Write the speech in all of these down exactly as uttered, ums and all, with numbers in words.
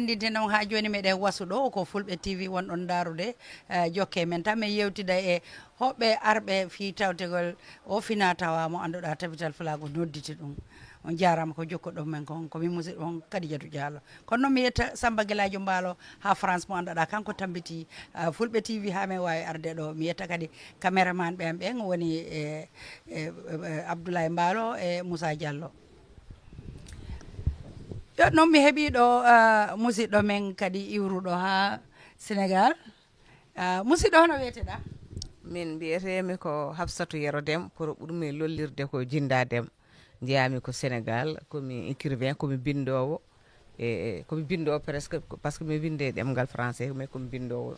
Ndinte noon haa jooni meɗen wasu ɗo ko Fulɓe T V wonɗon ndaarude. Eh, jokke men tan min yewtida e hoɓɓe arɓe fii tawtegol o fina tawa mo annduɗaa tabital fulaagu nodditi ɗum. On jaaraama ko jokkoɗon men kon, ko min musidɗo on Kadijatu Diallo. Kono noon mi yetta Samba Gelaajo Mbaalo haa France mo annduɗaa kanko tambiti, eh, Fulɓe T V haa men waawi arde ɗo. Mi yetta kadi caméraman ɓen ɓen woni, eh, eh, eh, Abdoulaye Mbaalo e Moussa Diallo. Yo, noon mi heɓii ɗo, ah, musidɗo men kadi iwruɗo haa Sénégal. Ah, musidɗo, hono wiyeteɗaa? Min mbiyeteemi ko Hafsatu Yero Dem, pour ɓurmi lollirde ko Jinda Dem. Njeyaami ko Sénégal, ko mi écrivain, ko mi binndoowo. E, ko mi binndoowo presque, parce que mi winnde e ɗemngal français, mais ko mi binndoowo.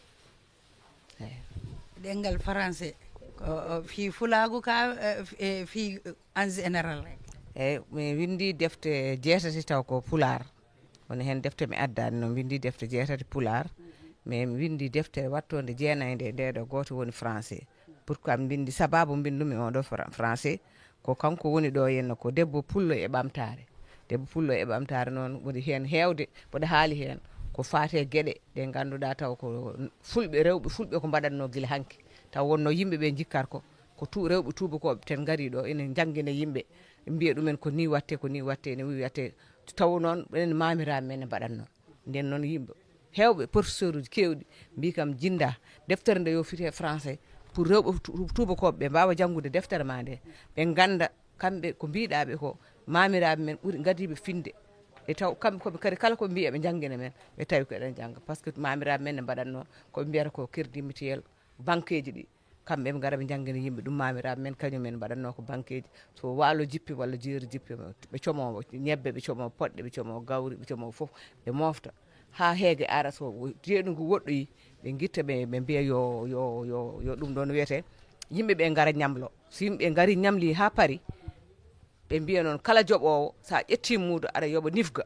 Eey. Ɗemngal français, ko, o, fii fulaagu ka, eh, f-, eh, fii en général rek? Eey, mi winndi defte jeetati taw ko pulaar. Woni heen defte mi addaani noon, mi winndi defte jeetati pulaar. Mais mi winndi deftere wattoonde jeenayi nde, nde ɗo gooto woni français. Pourquoi mi winndi, sabaabu mbinndu-mi oo ɗo fra-, français? Ko kanko woni ɗo henna, ko debbo pullo e ɓamtaare. Debbo pullo e ɓamtaare noon woni heen heewde, mboɗo haali heen ko faati e geɗe ɗe ngannduɗaa taw ko fulɓe, rewɓe fulɓe ko mbaɗatnoo gila hanki. Taw wonno yimɓe ɓe njikkat ko, ko tu-, rewɓe tuubakooɓe ten ngarii ɗo, ina njanngina yimɓe, mbiya ɗumen ko nii watte, ko nii watte, ina wiyi watte. Taw noon enen maamiraaɓe men ne mbaɗatnoo. Nden noon yimɓe heewɓe, professeur uji keewɗi mbii kam, Jinda, deftere nde yo fite français pour rewɓe tu-, tuubakooɓe ɓe mbaawa janngude deftere ma nde, ɓe ngannda kamɓe ko mbiiɗaa ɓe ko, maamiraaɓe men ɓuri ngadiiɓe finde. E taw kamɓe koɓe kadi kala ko mbiya ɓe njanngina men, ɓe tawi ko eɗen njannga. Par ce que maamiraaɓe men ne mbaɗatnoo ko ɓe mbiyata ko crédit mutuel, banqueeji ɗi. Kamɓe ɓe ngara ɓe njanngina yimɓe ɗum, maamiraaɓe men kañum en mbaɗatnoo ko banqueeji. So waalo jippi walla jeeri jippi, ɓe comoo ñebbe, ɓe comoo poɗɗe, ɓe comoo gawri, ɓe comoo fof, ɓe moofta. Haa heege ara, so jeeɗu ngu woɗɗoyi, ɓe ngitta, ɓe, ɓe mbiya yo, yo, yo, yo ɗum ɗoon wiyetee, yimɓe ɓe ngara ñamlo. So yimɓe ngari ñamli haa pari, ɓe mbiya noon kala joɓoowo, so a ƴettii muudo, aɗa yoɓa nifga.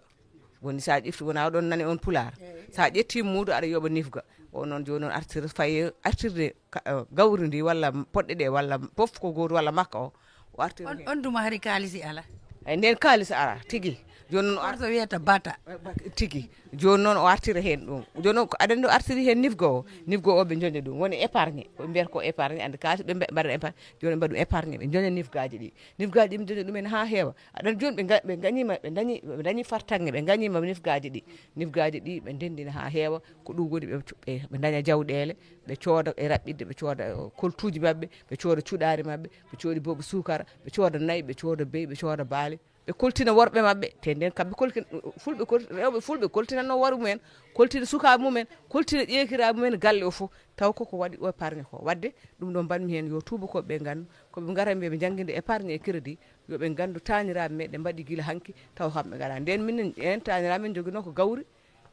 Woni so a ƴefti, wona oɗon nani on pulaar. Eey. So a ƴettii muudo, aɗa yoɓa nifga. O noon jooni noon artir-, fayi artirde ka-, eh, gawri ndi walla poɗɗe ɗe walla fof ko gooto walla makka o. O artira On, heen. On tuma hari kaalisi ala. Eey, nden kaalis ara tigi. Jooni noon o Or so wiyata bata. Eh, ba-, tigi. Jooni noon o artira heen ɗum. Jooni noon ko aɗa anndi o artiri heen nifga o. Nifga o ɓe njoña ɗum. Woni épargne. Ko ɓe mbiyata ko épargne. Anndi kaalis ɓe mbe-, mbaɗa épargne. Jooni ɓe mbaɗa ɗum épargne. Ɓe njoña nifgaaji ɗi. Nifgaaji ɓe njoña ɗum en haa heewa. Aɗa anndi jooni ɓe nga-, ɓe ngañiima, ɓe dañi, ɓe dañi fartaŋŋe, ɓe ngañiima nifgaaji ɗi. Nifgaaji ɗi ɓe ndenndina haa heewa. Ko ɗum woni ɓe co-, ɓe, ɓe ndaña jawɗeele, ɓe cooda e raɓɓiɗde, ɓe cooda, eh, koltuuji maɓɓe, ɓe cooda cuɗaari maɓɓe, ɓe cooda boobo suukara, ɓe cooda nayi, ɓe cooda beyi, ɓe cooda baali. Ɓe koltina worɓe maɓɓe, te nden kamɓe kolkin-, fulɓe kol-, rewɓe fulɓe koltinanno worɓe mumen, koltina sukaaɓe mumen, koltina ƴeekiraaɓe mumen galle o fof. Taw koko waɗi o épargne ko. Waɗde ɗum ɗo mbaɗmi heen yo tuubakooɓe ɓe nganndu, ko ɓe ngara mbiya ɓe njannginde épargne e crédit, yo ɓe nganndu taaniraaɓe men ɗe mbaɗi gila hanki, taw kamɓe ngara. Nden minen, en taaniraaɓe men njoginoo ko gawri,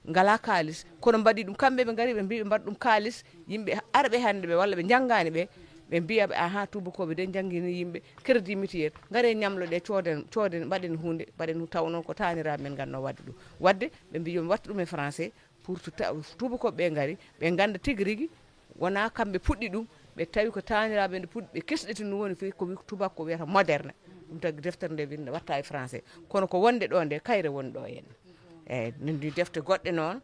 ngalaa kaalis. Kono mbaɗi ɗum, kamɓe ɓe ngari ɓe mbii ɓe mbaɗa ɗum kaalis, yimɓe arɓe hannde ɓe walla ɓe njanngaani ɓe, ɓe mbiya ɓe, "Ahaa, tuubakooɓe de njanngini yimɓe, crédit mutuel, ngaree ñamlo ɗe, cooden, cooden, mbaɗen huunde, mbaɗen hu-," taw noon ko taaniraaɓe men ngannoo waɗde ɗum. Waɗde ɓe mbii yo mi wattu ɗum e français, pour to ta-, tuubakooɓe ɓe ngari, ɓe ngannda tigi rigi, wonaa kamɓe puɗɗi ɗum, ɓe tawi ko taaniraaɓe nde puɗɗi, ɓe kesɗiti ɗum woni fii ko wi-, tuubako wiyata moderne. Ɗum tagi deftere nde winnde watta e français. Kono ko wonde ɗo nde, kayre woni ɗo henna. Eey, min mbii defte goɗɗe noon,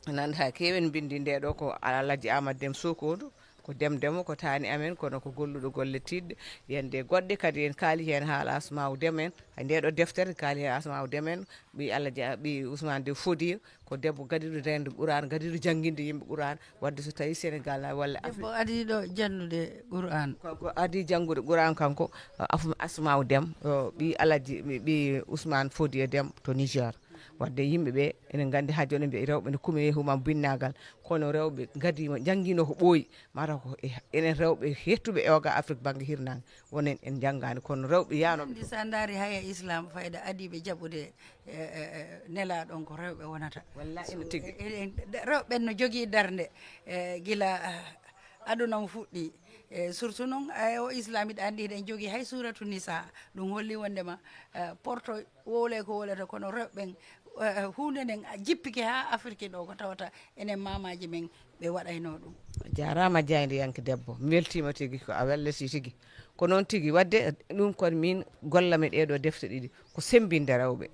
nan ha keewen mbinndi nde ɗo ko Alhaji Amadou Deme Sokodu, ko Deme Demo, ko taani amen, kono ko golluɗo golle tiiɗɗe. Yen de goɗɗe kadi en kaali heen haala Asmaaw Deme en. Hay nde ɗo deftere kaali heen Asmaaw Deme en, ɓii Alhaji A-, ɓii Ousmane de Fodiyo, ko debbo gadiiɗo rende Quraan, gadiiɗo jannginde yimɓe Quraan, waɗde so tawi Sénégal na walla Afrique. Debbo adii ɗo janndude Quraan. Ko, ko adii janngude Quraan kanko, Af-, Asmaaw Deme, o ɓii Alhaji, ɓii Ousmane Fodiyo Deme to Niger. Waɗde yimɓe ɓe ene nganndi haa jooni ɓe rewɓe ne kume e humam binnaagal, kono rewɓe ngadiima, njanngiino ko ɓooyi, mataw ko e-, enen rewɓe hettuɓe e oga Afrique bannge hirnaange, wonen en njanngaani, kono rewɓe yaanooɓe. Anndi so a ndaari haya Islam fayda adiiɓe jaɓude, e, e, e, nelaaɗo on ko rewɓe wonata. Wallaahi, ene tigi. So, e, e, rewɓe ɓen no jogii darnde, e, gila, ah, aduna on fuɗɗi. E, surtout noon, e, o Islam iɗa anndi hiɗen jogii hay suuratu Nisa, ɗum holli wonndema, e, porto wowle ko wowlata, kono rewɓe ɓen, eh, huunde nden jippike haa Afirki ɗo, ko tawata enen maamaaji men ɓe waɗayno ɗum. Jaaraama jaayndiyanke debbo, mi weltiima tigi, ko a welliti tigi. Ko noon tigi, waɗde ɗum kon min gollami ɗee ɗo defte ɗiɗi, ko semmbinde rewɓe.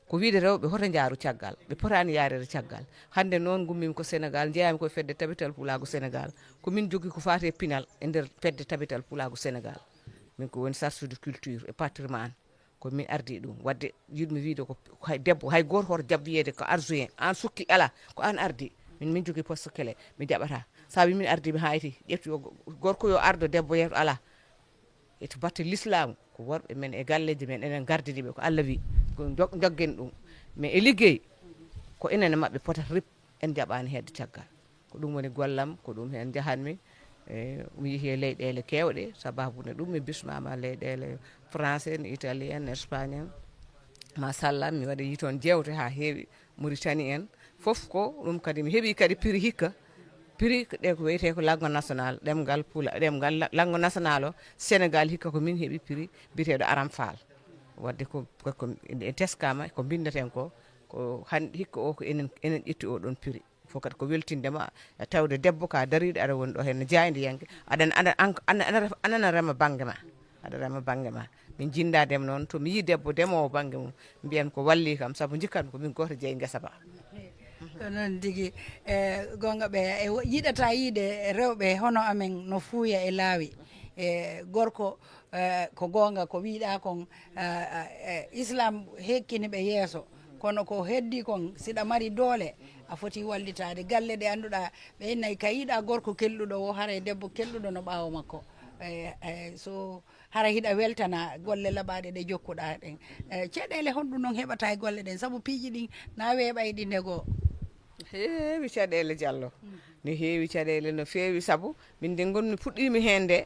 Ko wiide rewɓe hoto njaaru caggal, ɓe potaani yaareede caggal. Hannde noon ngummimi ko Sénégal, njeyaami ko e fedde tabital pulaagu Sénégal. Ko min jogii ko faati e pinal e nder fedde tabital pulaagu Sénégal. Min ko woni sarsude culture e patrimoine. Ko min ardi ɗum. Wadde yiɗmi wiide ko hay debbo, hay gooto hoto jab wiyeede ko adjoint, aan sukki alaa, ko aan ardi. Min, min jogii poste clé, mi jaɓataa. Sabi min ardi mi hayti, ƴefti o go-, gorko yo ardo, debbo yeeto alaa. E to batte lislaamu, ko worɓe men e galleeji men, enen gardini ɓe, ko Allah wi, ko jog-, joggen ɗum. Mais e liggey, ko enen e maɓɓe potata rip, en jaɓaani hedde caggal. Ko ɗum woni gollam, ko ɗum heen njahatmi. E, mi yehi e leyɗeele keewɗe, sababu ne ɗum mi bismaama leyɗeele français en, italien en, espagne en. Machallah, mi waɗi toon jeewte haa heewi, Mauritanie en. Fof ko ɗum kadi mi heɓi kadi prix hikka. Prix ɗe ko wiyetee ko langue national, ɗemngal pula, ɗemngal la-, langue national o, Sénégal hikka ko min heɓi prix biyeteeɗo Aram Fall. Wadde ko, ko, ko e teskama, ko mbinndaten ko, ko han-, hikka o ko enen, enen ƴetti o ɗon prix. Fof kadi ko weltinde ma, e tawde debbo ka dariiɗo, aɗa woni ɗo heen no jaayndiyanke, aɗa, aɗa, an-, an-, aɗa, aɗa rema bannge ma. Aɗa rema bannge ma. Min jinnda dem noon, to mi yii debbo demoowo bannge mum, mbiyan ko walli kam, sabu njikkan ko min gooto jeyi ngesa ba. Ko noon tigi. E, goonga ɓe, e, wo-, yiɗata yiide rewɓe hono amen no fuuya e laawi. E, gorko, e, ko goonga ko wiiɗa kon, e, e, e, Islam hekkini ɓe yeeso. Kono ko heddi kon, siɗa mari doole, a foti wallitaade. Galle ɗe annduɗa, ɓe nayi ka yiɗa gorko kelɗuɗo o, haray debbo kelɗuɗo no ɓaawo makko. E, e, so hara hiɗa weltana golle laɓaaɗe ɗe jokkuɗa ɗen. E, ceɗeele honɗum non heɓata e golle ɗen? Sabu piiji ɗin na weeɓay ɗi ndego. Heewi caɗeele, Jallo. No heewi caɗeele, no feewi, sabu min nde ngonmi puɗɗiimi heen nde,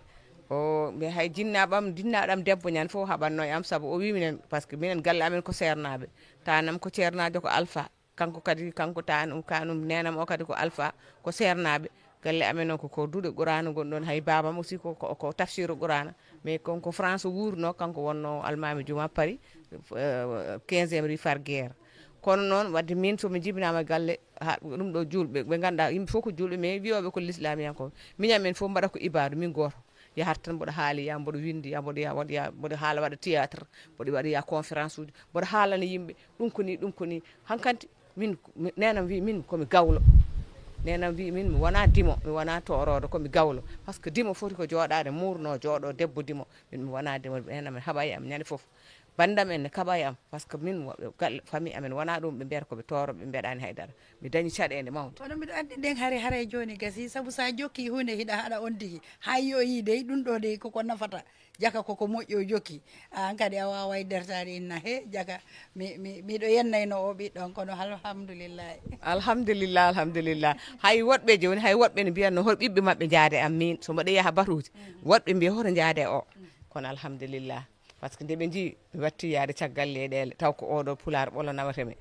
o, mi hay jinnaaɓam, jinnaaɗam debbo ñan fof haɓatno e am, sabu o wi minen, parce que minen galle amen ko seernaaɓe. Taanam ko ceernaajo, ko alpha. Kanko kadi, kanko taanum, kanum, neenam o kadi ko alpha, ko seernaaɓe. Galle amen o ko, ko duɗe Qur'aana gon ɗon, hay baabam aussi ko, ko, ko tafsiru Qur'aana. Mais kon ko France wuurno, kanko wonno almaami juma Paris, euh, quinzième rue Farguière. Kono noon, wadde min so mi jibinaama galle, ha, ɗum ɗo juulɓe, ɓe ngannduɗaa yimɓe fof ko juulɓe, mais wiyooɓe ko lislamiyankoɓe. Miñam en fof mbaɗa ko ibaadu, min gooto. Yahat tan mboɗo haaliya, mboɗo windiya, mboɗo ya, mboɗo ya, mboɗo haala waɗa théâtre, mboɗo waɗa ya conférence uji, mboɗo haalana yimɓe, ɗum ko ni, ɗum ko ni. Hankanti, min, mi, neenam wi min komi gawlo. Neenam wi min mi wona dimo, mi wona tooroodo, komi gawlo. Parce que dimo foti ko jooɗaade, muurno, jooɗo, debbo dimo. Min mi wona dimo, neenam en haɓa e am ñande fof. Bandam en ne kaɓa e am, parce que min, wo-, galle, famille amen wona ɗum, ɓe mbiyata ko ɓe tooro, ɓe mbeɗani haydara. Mi dañi caɗeende mawnde. Kono miɗo anndi nden hare, hare jooni gasi, sabu sa jokki huunde hiɗa haɗa on tigi. Hay yo yi dey, ɗum ɗo dey koko nafata. Jaka koko moƴƴo jokki. An kadi a waaway dertaade inna he, jaka mi, mi, miɗo yennayno o ɓiɗɗon, kono alhamdulillahi. Alhamdulillah, alhamdulillah. Hay woɗɓe jooni, hay woɗɓe ne mbiyanno hol ɓiɓɓe maɓɓe njaade am min. So mbaɗa yaha batuuji, woɗɓe mbiya hoto njaade o. Kono alhamdulillah. Parce que nde ɓe njii mi watti yaade caggal leyɗeele, taw ko oɗo pulaar ɓolo nawata mi.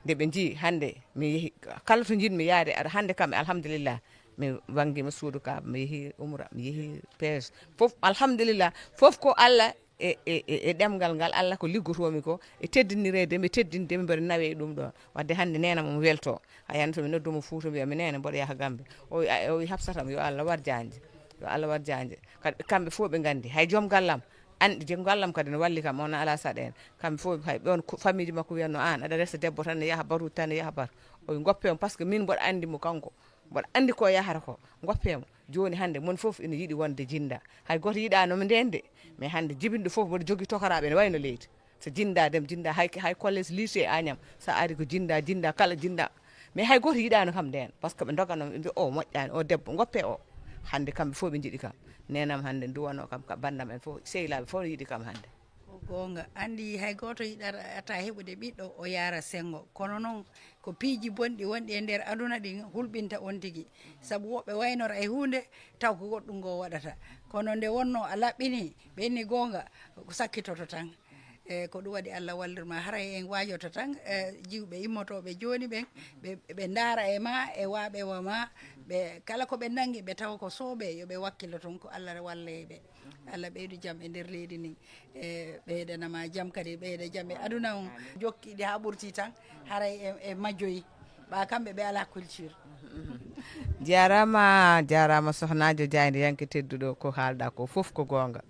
Nde ɓe njii hannde mi yehi, kala to njiɗmi yaade, aɗa hannde kam, alhamdulillah, mi wanngiima suudu ka, mi yehi umra, mi yehi pees. Fof, alhamdulillah, fof ko Allah e, e, e, e ɗemngal ngal, Allah ko liggotoomi ko, e teddinireede mi, teddinde mi, mbeɗa nawe e ɗum ɗoon. Wadde hannde neena mo mi welto. A yiyat so mi noddu mo Fuuta, mbiya mi, "Neene, mboɗo yaha Gambie." O wi, a, o wi, "Hafsata," mi, "Yo Allah waɗ jaanje. Yo Allah waɗ jaanje." Kadi kamɓe fof ɓe nganndi. Hay joom gallam, anndi joom gallam kadi no walli kam, on alaa saɗeende. Kamɓe fof, hay ɓe on ko, famille ji makko wiyatno, "Aan aɗa resa debbo tan ne yaha batu, tan ne yaha batu." O wi, "Ngoppe mo, parce que min mboɗo anndi mo kanko. Mboɗo anndi ko yahata ko. Ngoppe mo." Jooni hannde mon fof ina yiɗi wonde jinnda. Hay gooto yiɗaano mi ndeen de. Mais hannde jibinɗo fof mboɗo jogii tokaraaɓe ene wayno leydi. So jinnda dem, jinnda hay, hay collège, lycée Agnam, so a ari ko jinnda, jinnda, kala jinnda. Mais hay gooto yiɗaano kam ndeen, parce que ɓe ndogano, ɓe mbiya, "O moƴƴaani, o debbo, ngoppe o." Hannde kamɓe fof ɓe njiɗi kam. Neenam hannde duwano kam, ka banndam en fof, sehlaaɓe fof ne yiɗi kam hannde. Ko goonga. Anndi hay gooto yiɗata heɓude ɓiɗɗo, o yaara senngo. Kono noon, ko piiji bonɗi wonɗi e nder aduna ɗin hulɓinta on tigi. Sabu woɓɓe waynora e huunde, taw ko goɗɗum ngo waɗata. Kono nde wonno a laɓɓini, ɓenni goonga, ko sakkitoto tan. E ko ɗum waɗi Allah wallirma, haray en waajoto tan, e, jiwɓe immotooɓe jooni ɓen, ɓe, ɓe ndaara e ma, e waaɓe wa ma, ɓe kala ko ɓe nanngi, ɓe tawa ko sooɓe, yo ɓe wakkilo toon, ko Allah wallay ɓe. Allah ɓeydu jam e nder leydi ndin, e ɓeydana ma jam kadi, ɓeyda jam e aduna on. Jokki ɗi haa ɓurti tan, haray e, e majjoyi, ɓa kamɓe ɓe alaa culture. Jaaraama, jaaraama sohnaajo jaayndiyanke tedduɗo, ko haalɗaa ko fof ko goonga.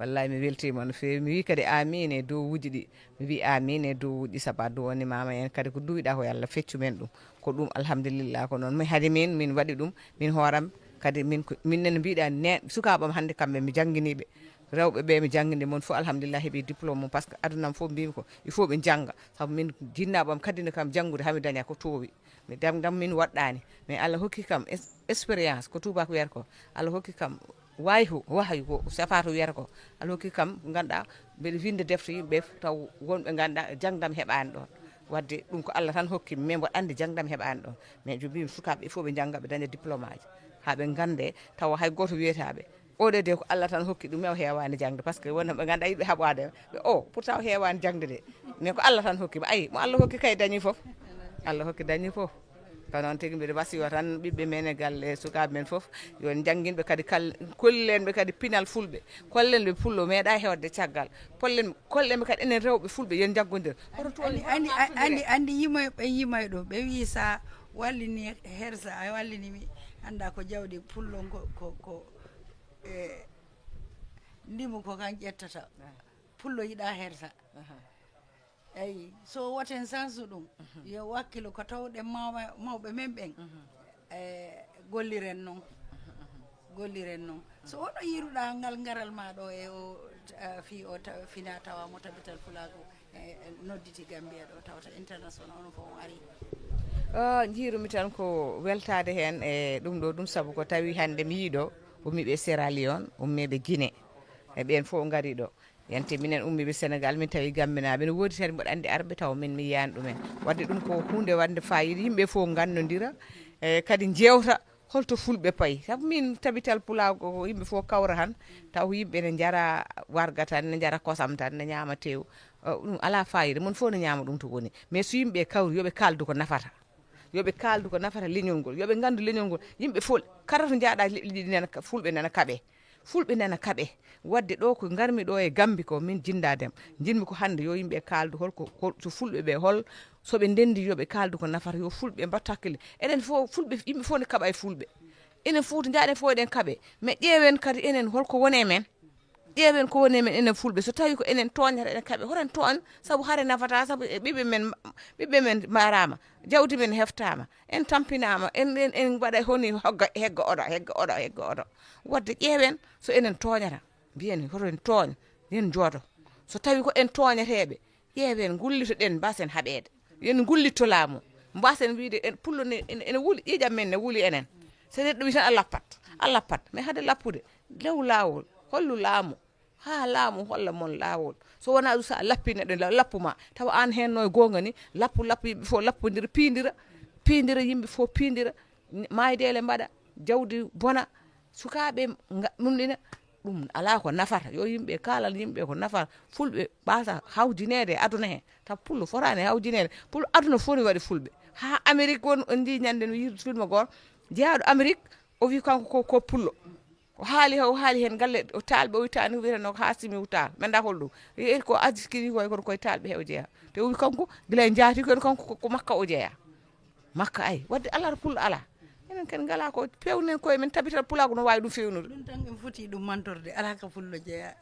Wallay mi weltiima no feewi. Mi wii kadi aamiin e duwawuuji ɗi. Mi wii aamiin e duwawuuji ɗi, sabu a duwanimaama heen kadi ko duwiɗaa ko, yo Allah feccu men ɗum. Ko ɗum, alhamdulillah, ko noon. Mi hade min, min waɗi ɗum, min hooram, kadi min ko, min nene mbiɗa ne, sukaaɓe am hannde kamɓe mi jannginiiɓe. Rewɓe ɓe mi janngini mon fof, alhamdulillah, heɓi diplôme mum, parce que aduna am fof mbimi ko, il faut ɓe njannga. Sabu min jinnaaɓe am kadi ne kam janngude, haa mi daña ko toowi. Mi dam, dam min waɗɗaani. Mais Allah hokki kam es-, expérience, ko tubaako wiyata ko. Allah hokki kam wayhu, wahyu ko safato wiyata ko. Allah hokki kam, ngannduɗaa, mbeɗa winnda defte yimɓe, taw wonɓe ngannduɗaa jangdam heɓaani ɗoon. Wadde ɗum ko Allah tan hokki mi, mais mboɗo anndi jangdam heɓaani ɗoon. Mais joomum sukaaɓe, il faut ɓe njannga, ɓe daña diplôme aji. Haa ɓe nganndee, tawa hay gooto wiyata ɓe. Oɗo de ko Allah tan hokki ɗum, o heewaani jangde, parce que wonno ɓe ngannduɗaa yiɗɓe haɓaade ɓe, o pourtant o heewaani jangde de, mais ko Allah tan hokki mo. Ayi, mo Allah hokki kay dañi fof. Allah hokki dañi fof. Ko noon tigi, mbiɗa wasiyo tan ɓiɓɓe men e galle, sukaaɓe men fof, yo njannginɓe kadi kal-, kollenɓe kadi pinal fulɓe, kollenɓe pullo meeɗa heewde caggal, kollen, kollenɓe kadi enen rewɓe fulɓe yo njaggondir. Hoto toon andi andi andi andi yimoy ɓe yimoy ɗo ɓe wi sa wallini hersa a wallini mi anda ko jawdi pullo ko ko ko e ndimu ko kan ƴettata pullo yiɗa hersa eyi so woten sansu ɗum yo wakkilo ko tawɗen mawɓe mawɓe men ɓen e golliren noon golliren noon so oɗo yiruɗa ngal ngaral ma ɗo e o eh, fi o ta- fina tawa mo tabital pulago e e nodditi gambia ɗo tawata international ono fof on ari Ah, njiirumi tan ko weltaade heen e ɗum ɗo ɗum sabu ko tawi hannde mi yiiɗo ummiiɓe Sierra Leone ummiiɓe Guinée e ɓeen fof ngari ɗo yante minen ummiiɓe Sénégal min tawi gamminaaɓe no woodi tan mboɗo anndi arɓe taw min mi yiyaani ɗumen wadde ɗum ko huunde waɗnde fayida yimɓe fof nganndondira e kadi njeewta holto fulɓe payi sabu min tabital pulaago ko yimɓe fof kawra han taw ko yimɓe ne njara warga tan ne njara kosam tan ne ñaama tew ɗum alaa fayida mon fof ne ñaama ɗum to woni mais so yimɓe kawri yoɓe kaldu ko nafata yoɓe kaldu ko nafata leñol ngol yoɓe ngandu leñol ngol yimɓe fof kala to jaaɗa leƴƴi ɗiɗi nana fulɓe nana kaɓe fulɓe nana kaɓe wadde ɗo ko garmi ɗo e gambi ko min jinda dem jinmi ko hande yo yimɓe kaldu holko so fulɓe ɓe hol soɓe ndendi yoɓe kaldu ko nafata yo fulɓe mbattu hakkille enen fof fulɓe yimɓe fof ne kaɓa e fulɓe enen fof to jaaɗen fof eɗen kaɓe mais ƴeewen kadi enen holko wone men ƴeewen ko woni men enen fulɓe so tawi ko enen tooñata enen kaɓe horen tooñ sabu hare nafata sabu e ɓiɓɓe men ɓiɓɓe men mbarama jawdi men heftama en tampinama en en en mbaɗa honi hogga hegga oɗo hegga oɗo hegga oɗo wadde ƴeewen so enen tooñata mbiyen horen tooñ yen joodo so tawi ko en tooñateɓe ƴeewen gullitoɗen mbasen haɓede yen gullitto laamu mbasen wiide en pullo ne ene wuli ƴiiƴam men ne wuli enen so neɗɗo wi tan a lappat a lappat mais hade lappude lew lawol hollu laamu ha laamu holla mon laawol so wona ɗum sa lappi neɗɗo la- lappu ma tawa an henno e gonga ni lappu lappu yimɓe fof lappodira piidira piidira yimɓe fof piidira maydele mbaɗa jawdi bona sukaaɓe nga- ɗum ɗina ɗum ala ko nafata yo yimɓe kalal yimɓe ko nafata fulɓe ɓasa hawjineede e aduna he taw pullo fotaani hawjineede pullo aduna fof ne waɗi fulɓe ha amérique won on ndi ñande no yirde filme goo jeyaɗo amérique o wi kanko ko ko pullo o haali o haali heen galle o taalɓe o wittaani wiyata no ko haasimi wuttaar mi annda hol ɗum yeeri ko askiri koye kono koye taalɓe he o jeeya te o wi kanko gila e njaati kono kanko ko makka o jeeya makka ay wadde alar pullo ala enen ken ngala ko pewnen koye men tabital pulago no wawi ɗum fewnude ɗum tan en foti ɗum mantorde ala ka pullo jeeya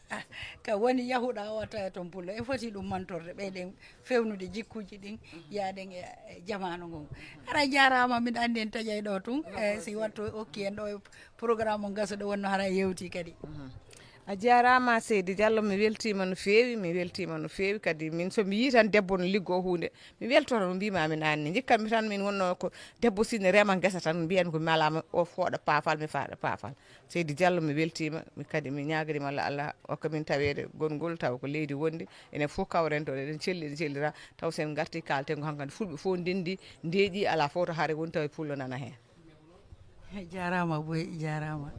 ka woni yahuɗa o watta e toon pullo en foti ɗum mantorde ɓeyɗen fewnude jikkuji ɗin yaaden e e jamanu ngon hara jarama miɗa andi en taƴay ɗo tun e si wattu okki en ɗo e programme on gaso ɗo wonno hara yewti kadi a jarama seydi diallo mi weltima no fewi mi weltima no fewi kadi min somi yi tan debbo no liggo hunde mi weltoto no mbimami nanni jikkanmi tan min wonno ko debbo sine rema guesa tan mbiyanmi ko malama o fooɗa paafal mi faaɗa paafal seydi diallo mi weltima mi kadi mi ñagarima allah allah hokka min tawede gongol taw ko leydi wondi enen fof kawrento eɗen celli eɗen cellira taw sen garti kalten ko hankadi fulɓe fof ndendi ndeeƴi ala fof to haare woni tawi pullo nana hen jarama boy jarama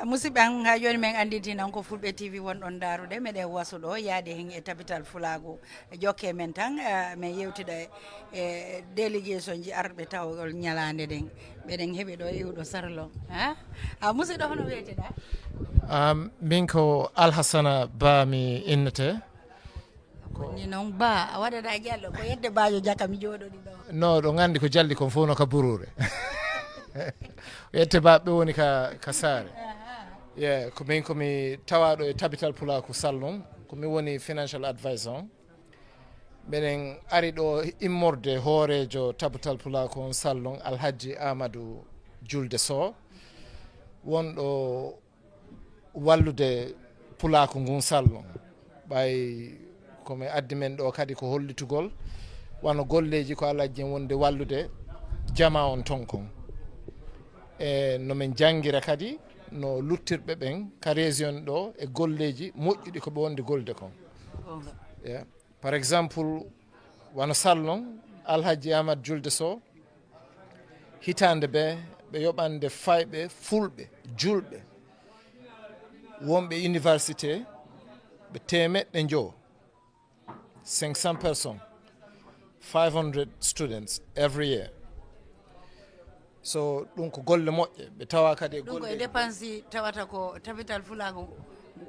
musidɓe an ha joni min andinti nan ko fulɓe tv wonɗon darude meɗen waso ɗo yaade hen e tabital fulago jokke men tan min yewtida e délégation ji arɓe tawgol ñalande ɗen meɗen heeɓi ɗo e oɗo sarlo ha a musidɗo hono weteɗa min ko alhasana ba mi innete ni noon ba a waɗata jallo ko yedde bajo jaka mi jooɗoɗi ɗo no ɗo gandi ko jalli kon fof no ka burure yette baɓe woni ka ka saare Yeah, ko min ko mi tawaaɗo e Tabital Pulaaku Sallon, ko mi woni financial advisor on. Minen ari ɗo immorde hooreejo Tabital Pulaaku on Sallon, Alhaji Amadou Julde Sow, wonɗo wallude Pulaaku ngun Sallon. Ɓay ko mi addi men ɗo kadi ko hollitugol wano golleeji ko Alhaji en wonde wallude jamaa on ton kon. E no min janngira kadi no luttirɓe ɓen ka région ɗo e golleeji moƴƴuɗi ko ɓe wonde golde kon. Goonga. Yeah. Par exemple, wano Sallon, Alhaji Amadou Julde Sow, hitaande be ɓe yoɓande fayɓe fulɓe, julɓe, wonɓe université, ɓe teemeɗɗe njo, cinq cents personnes, five hundred students every year. So ɗum ko golle moƴƴe, ɓe tawa kadi e Ɗum ko e golle dépense tawata ko Tabital Pulaaku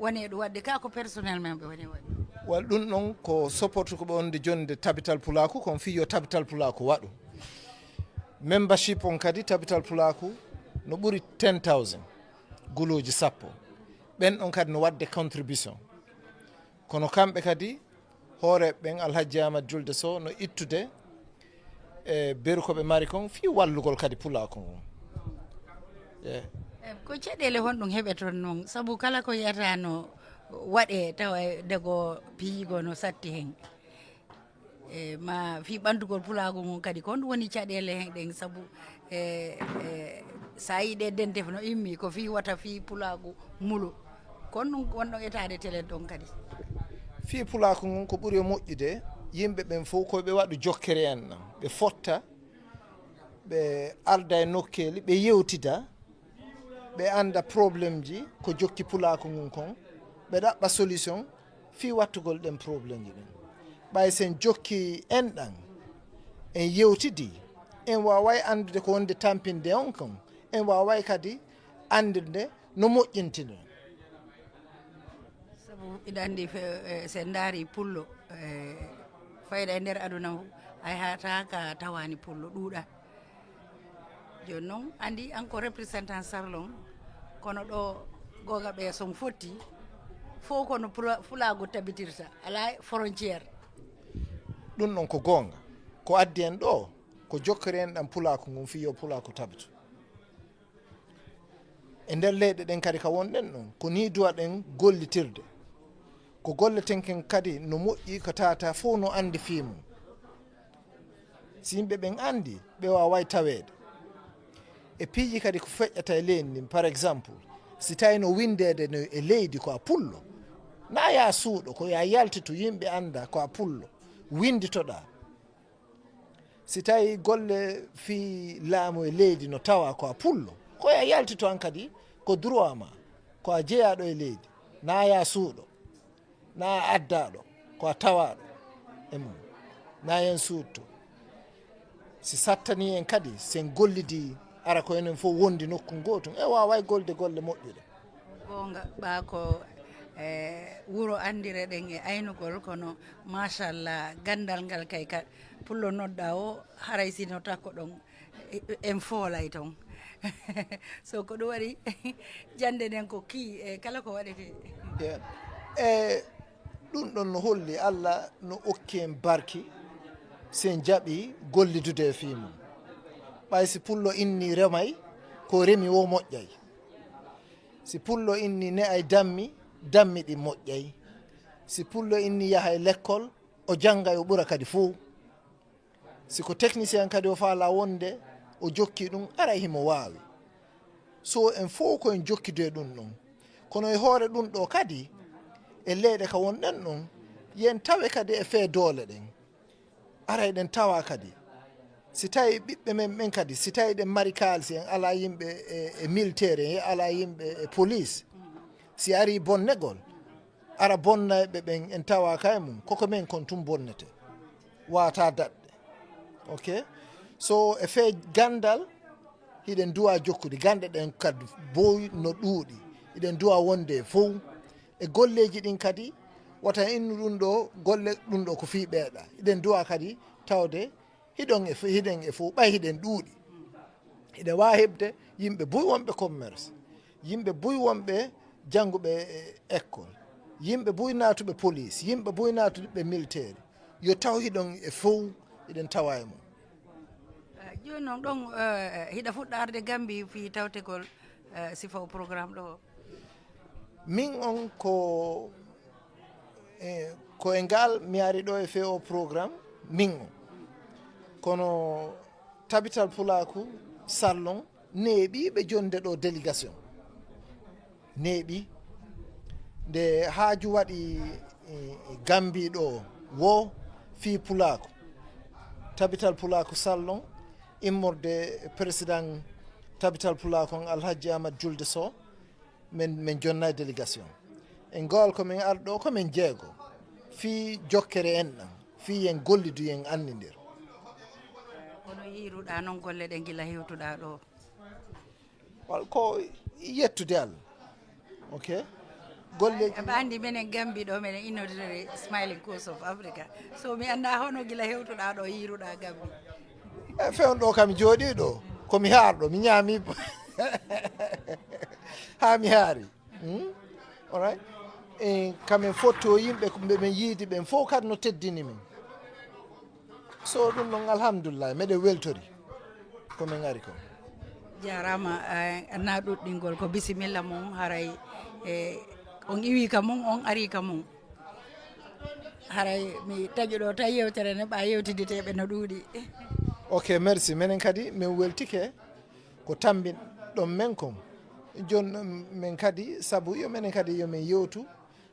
woni e ɗum waɗde, ka ko personnel men ɓe woni e waɗde. Wal ɗum ɗon ko support ko ɓe wonde jonde Tabital Pulaaku, kon fii yo Tabital Pulaaku waɗu. Membership on kadi Tabital Pulaaku no ɓuri ten thousand, guluuji sappo. Ɓen ɗon kadi no waɗde contribution. Kono kamɓe kadi, hooreeɓe ɓen, Alhaji Amadou Julde Sow, no ittude e beru ko ɓe mari kon fii wallugol kadi Pulaaku ngun. Yeah. Eh, ko caɗeele honɗum heɓeton noon? Sabu kala ko yiyata no waɗee tawa dego piyigo no satti hen. E ma fii ɓantugol Pulaaku ngun kadi, ko honɗum woni caɗeele hen ɗen? Sabu e, e, so a yii ɗe dente no immi, ko fii wata fii Pulaaku mulu. Ko honɗum wonɗon etaade telen ɗon kadi? Fii Pulaaku ngun ko ɓuri e moƴƴude, yimɓe ɓen fof ko ɓe waɗu jokkere en ɗam. Ɓe fotta, ɓe arda e nokkeeli, ɓe yewtida, ɓe annda problemji ko jokki Pulaaku ngun kon, ɓe ɗaɓɓa solution fii wattugol ɗen problemji ɗin. Ɓay sen jokki enɗan, en yewtidi, en waaway anndude ko wonde tampinde on kon, en waaway kadi anndirde no moƴƴintinoo. Sabu iɗa anndi fe-, e, so en ndaari pullo, e, fayda e nder aduna, hay hata ka tawaani pullo ɗuuɗa. Jooni noon, anndi an ko représentant Sarlon, kono ɗo goonga ɓe son fotti, fof kono pula-, Pulaagu tabitirta, alaa frontière. Ɗum ɗon ko goonga. Ko addi en ɗo, ko jokkere en ɗam Pulaaku ngun fii yo Pulaaku tabitu. E nder leyɗe ɗen kadi ka wonɗen ɗon, ko nii duwaɗen gollitirde. Ko golleten ken kadi no moƴƴi, ko tata fof no anndi fii mum. Si yimɓe ɓen anndi, ɓe waaway taweede. E piiji kadi ko feƴƴata e leydi ndin, par exemple, si tawi no winndeede no e leydi ko a pullo, na ya suuɗo, ko ya yaltitu yimɓe annda ko a pullo, winnditoɗaa. Si tawi golle fii laamu e leydi no tawa ko a pullo, ko ya yaltitu an kadi ko droit ma, ko a jeyaaɗo e leydi, na ya suuɗo, na a addaaɗo, ko a tawaaɗo e mum, na yen suutto. Si sattanii en kadi, sen gollidii, ara ko enen fof wondi nokku gootum, e waaway golde golle moƴƴuɗe. Goonga, ɓaa ko, e, wuro anndire ɗen e aynugol, kono machallah, ganndal ngal kay ka pullo nodda o, haray si no takko ɗon, e, en foolay ton. So ko ɗum waɗi, jannde nden ko kii, e, kala ko waɗetee. Yeah. E, ɗum ɗon no holli Alla no okki en barki, sen jaɓi gollidude e fii mum. Ɓay si pullo inni remay, ko remi wo moƴƴay. Si pullo inni ne'ay dammi, dammi ɗin moƴƴay. Si pullo inni yahay lekkol, o janngay o ɓura kadi fow. Si ko technicien kadi o faala wonde, o jokki ɗum, aray himo waawi. So en fow ko en jokkidu e ɗum ɗon. Kono e hoore ɗum ɗo kadi, e leyɗe ka wonɗen ɗon, yen tawe kadi e fee doole ɗen. Aray ɗen tawa kadi. Si tawi ɓiɓɓe men ɓen kadi, si tawi ɗen mari kaalisi, en ala yimɓe e, e militaire, en ala yimɓe e police. Si ari bonnegol, ara bonnayɓe ɓen en tawa ka e mum, koko men kon tun bonnete. Wata daɗɗe. Ok? So e fee ganndal, hiɗen duwa jokkude. Ganɗe ɗen kadi boy no ɗuuɗi. Hiɗen duwa wonde e fow. E golleeji ɗin kadi, wata innu ɗum ɗo, golle ɗum ɗo ko fii ɓeeɗa. Hiɗen duwa kadi tawde hiɗon e fo-, hiɗen e fow, ɓay hiɗen ɗuuɗi. Hiɗen waawi heɓde yimɓe buy wonɓe commerce. Yimɓe buy wonɓe jannguɓe e école, yimɓe buy naatuɓe police, yimɓe buy naatuɓe militaire, yo taw hiɗon e fow, hiɗen tawa e mum. Eh, jooni noon ɗon eh, hiɗa fuɗɗa arde Gambi fii tawtegol eh, sifa o programme ɗo o? Min on ko e, ko e ngal mi ari ɗo e fee o programme min on. Kono tabital pulaaku sallon neeɓi ɓe jonde ɗo délégation. Neeɓi nde haaju waɗi e, e Gambi ɗo wo fii pulaaku. Tabital pulaaku sallon immorde président tabital pulaaku on Alhaji Amadou Julde Sow. Min min jonnay délégation. E ngool ko min arɗo ko min jeego fii jokkere en ɗan fii yen gollidu yen annindir. Kono yiiruɗa noon golle ɗe gila hewtuɗa ɗo? Wal ko yettude Allah. Ok. Golleji Aɓa anndi minen Gambi ɗo minen innodire Smiling Coast of Africa. So mi annda hono gila hewtuɗa ɗo yiiruɗa Gambi. E fewn ɗo kam jooɗi ɗo komi haarɗo mi ñaami haa mi haari. Hmm? Alright. E kamin fotto yimɓe ɓe min yiidi ɓen fof kadi no teddini min. So ɗum ɗon alhamdulillah meɗen weltori ko min ari ko. Jarama eh, na ɗuɗɗingol ko bisimilla mum haray eh, on iwi ka mum on ari ka mum. Haray mi taƴuɗo tawi yewtere ne ɓa yewtiditeɓe no ɗuuɗi. Ok, merci. Menen kadi min weltike ko tambin ɗon men kon. Jon men kadi sabu yo menen kadi yo min yewtu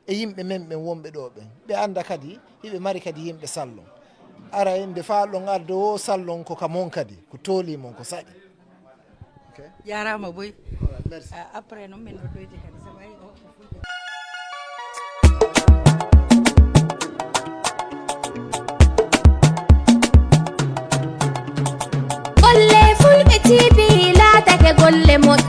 e yimɓe men ɓen wonɓe ɗo ɓen. Ɓe anda kadi hiɓe mari kadi yimɓe sallon. Aray nde faa ɗon arde wo sallon ko ka mon kadi ko tooli mon ko saɗi. Ok. Jarama boy. Alright, merci. Ah, après noon min no toyti kadi sabu ay o ko fulɓe. Golle fulɓe T V laatake golle moƴƴe.